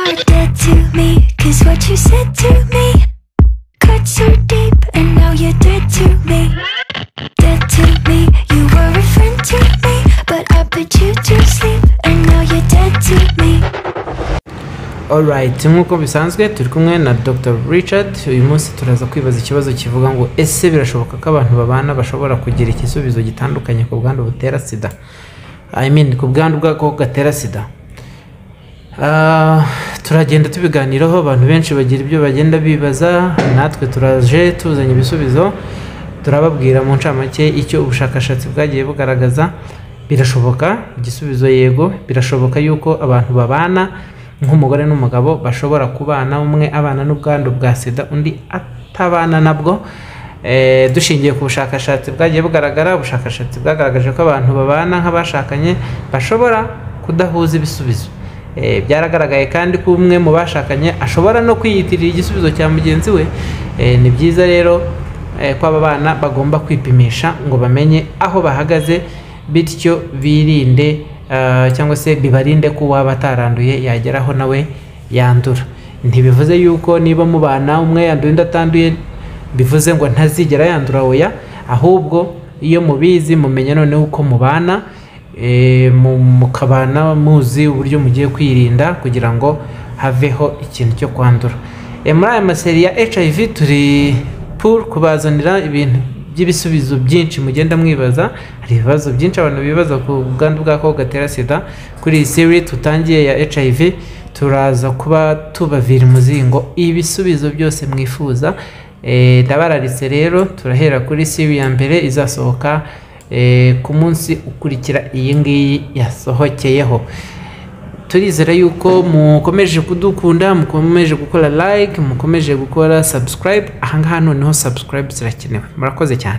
are dead to me, 'cause what you said to me cut so deep, and now you're dead to me. Dead to me, you were a friend to me, but I put you to sleep, and now you're dead to me. Alright, nk'uko bisanzwe turi kumwe na Dr Richard. Uyu munsi turaza kwibaza ikibazo kivuga ngo: ese birashoboka ko abantu babana bashobora kugira igisubizo gitandukanye ku bwandu butera sida, I mean, ku bwandu bw'agakoko gatera sida? Turagenda tubiganiraho. Abantu benshi bagira ibyo bagenda bibaza, natwe turaje tuzanye ibisubizo. Turababwira mu ncamake icyo ubushakashatsi bwagiye bugaragaza. Birashoboka? Igisubizo: yego, birashoboka yuko abantu babana nk'umugore n'umugabo bashobora kubana, umwe abana n'ubwandu bwa sida, undi atabana nabwo. Dushingiye ku bushakashatsi bwagiye bugaragara, ubushakashatsi bwagaragaje ko abantu babana nk'abashakanye bashobora kudahuza ibisubizo. Byaragaragaye kandi ko umwe mu bashakanye ashobora no kwiyitirira igisubizo cya mugenzi we. Ni byiza rero ko aba bana bagomba kwipimisha ngo bamenye aho bahagaze, bityo birinde cyangwa se bibarinde ko uwaba ataranduye yageraho nawe yandura. Ntibivuze yuko niba mubana umwe yanduye undi atanduye bivuze ngo ntazigera yandura, oya. Ahubwo iyo mubizi mumenya noneho uko mubana, mukabana muzi uburyo mugiye kwirinda kugira ngo haveho ikintu cyo kwandura. Muri aya ma series ya HIV turi pour kubazanira ibintu by'ibisubizo byinshi mugenda mwibaza. Hari ibibazo byinshi abantu bibaza ku bwandu bw'agakoko gatera sida. Kuri iyi series tutangiye ya HIV turaza kuba tubavira umuzingo ibisubizo byose mwifuza. Ndabararitse rero, turahera kuri series ya mbere izasohoka ku munsi ukurikira iyi ngiyi yasohokeyeho. Turizera yuko mukomeje kudukunda, mukomeje gukora like, mukomeje gukora subscribe. Ahangaha noneho subscribe zirakenewe. Murakoze cyane.